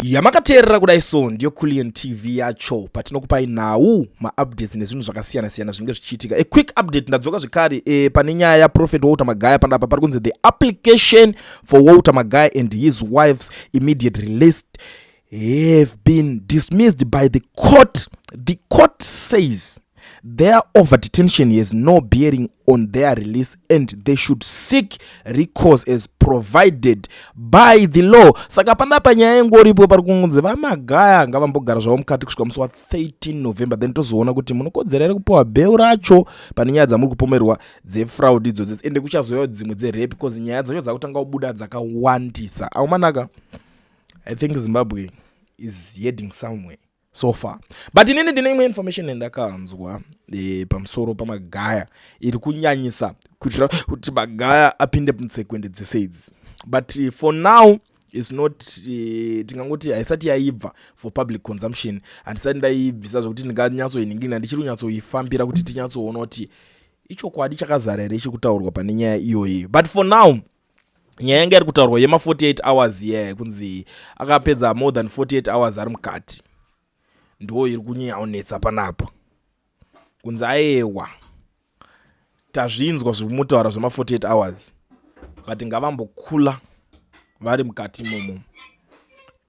Yamakateerera kudai so ndiyo Kulliant TV yacho, patinokupai nhau, maupdates nezvinhu zvakasiyana-siyana zvinenge zvichiitika. A quick update, ndadzoka zvekare pane nyaya yaProphet Walter Magaya. Panapa pari kunzi the application for Walter Magaya and his wife's immediate release have been dismissed by the court. The court says their over detention has no bearing on their release and they should seek recourse as provided by the law. Saka panapa nyaya ingoripo, pari kunzi VaMagaya ngavambogara zvavo mukati kusvika musi wa13 November, then tozoona kuti munokodzera here kupiwa bail racho pane nyaya dzamuri kupomerwa dzefraud idzodzo. Ende kuchazouyawo dzimwe dzerape, because nyaya dzacho dzakutanga kubuda dzakawandisa. Aumanaka, I think Zimbabwe is heading somewhere so far. But inini ndine imwe information yandakanzwa pamusoro paMagaya iri kunyanyisa kuitira kuti Magaya apinde mutsekwende dzese idzi. But for now is not tingangoti haisati yaibva for public consumption. Handisati ndaibvisa zvokuti ndinganyatsoiningirina, ndichiri kunyatsoifambira kuti tinyatsoona kuti ichokwadi chakazara here chiri kutaurwa pane nyaya iyoyi. But for now, nyaya yanga iri kutaurwa yema48 hours, ye kunzi akapedza more than 48 hours ari mukati, ndo iri kunyanya panapa. Kunzi aewa, tazvinzwa zviri mutaura zvema48 hours, but ngavambokula vari mukati imomo,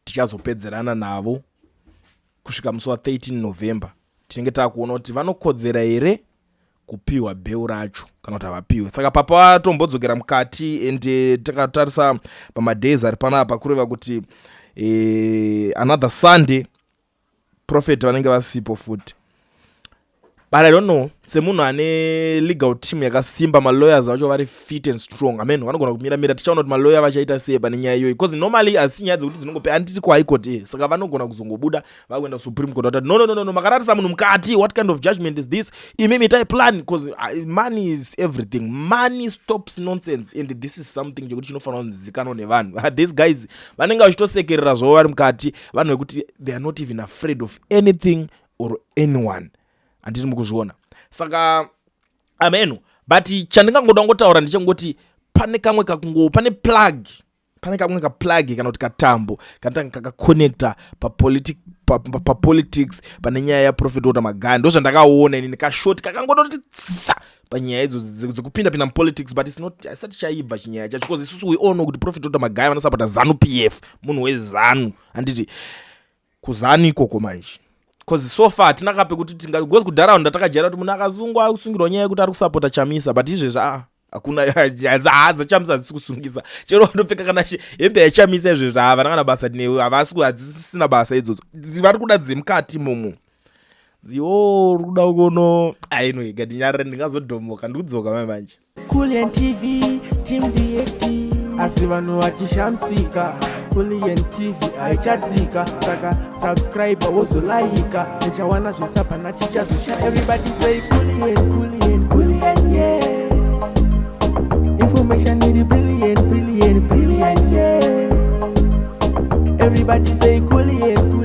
tichazopedzerana navo kusvika musi wa13 November. Tinenge taakuona kuti vanokodzera here kupiwa bail racho kana kuti havapiwe. Saka papa vatombodzokera mukati, ende takatarisa pamadays ari panapa, kureva kuti another Sunday prophet vanenge vasipo futi. But I don't know, semunhu ane legal team yakasimba, malawyers vacho vari fit and strong, amen, vanogona kumiramira. Tichaona kuti malawyer vachaita sei pane nyaya iyoyi, because normally asi nyaya dzekuti dzinongope handiti kuHigh Court, saka vanogona kuzongobuda vakuenda Supreme Court, vatati, "No, no, no, no, makararisa munhu mukati. What kind of judgment is this? Imimi itai plan." Because money is everything. Money stops nonsense, and this is something chekuti chinofanira kunzikanwa nevanhu. These guys vanenge vachitosekerera zvavo vari mukati, vanhu vekuti they are not even afraid of anything or anyone, handiti mukuzviona? Saka ameno, but chandingangoda ngotaura ndechengoti pane kamwe kakungo, pane plug, pane kamwe kaplug kana kuti katambo kanotanga kakaconnecta papolitics pane nyaya yaProphet Walter Magaya. Ndo zvandakaona inini, kashort kakangototi tsa panyaya idzo dzekupinda pinda mupolitics. But it's not, haisati chaibva chinyaya chacho, because isusu we all know kuti Prophet Walter Magaya vanosapota ZANU PF, munhu weZANU, handiti? KuZANU ikoko manje, because so far hatina kape kuti tinga, because kudharaunda takajaira kuti munhu akasungwa akusungirwa nyaya yekuti ari kusapota Chamisa. But izvezvi a hakuna, dzaChamisa hadzisi kusungisa. Chero vanopfeka kana hembe yaChamisa izvezvi, havana kana basa newe, havasi, hadzisisina basa idzodzo. Vari kuda dzemukati momo dziwo uri kuda kuno ainoi. Gatinyarire, ndingazodhomoka, ndikudzoka mai manje. Kulliant TV, Team React. Asi vanhu vachishamisika, Kulliant TV haichatsika. Saka subscribe, wozolaika, uchawana zvesapana chichazosha. Everybody say Kulliant, Kulliant, Kulliant, yeah. Information iri brilliant, brilliant, brilliant, yeah. Everybody say Kulliant.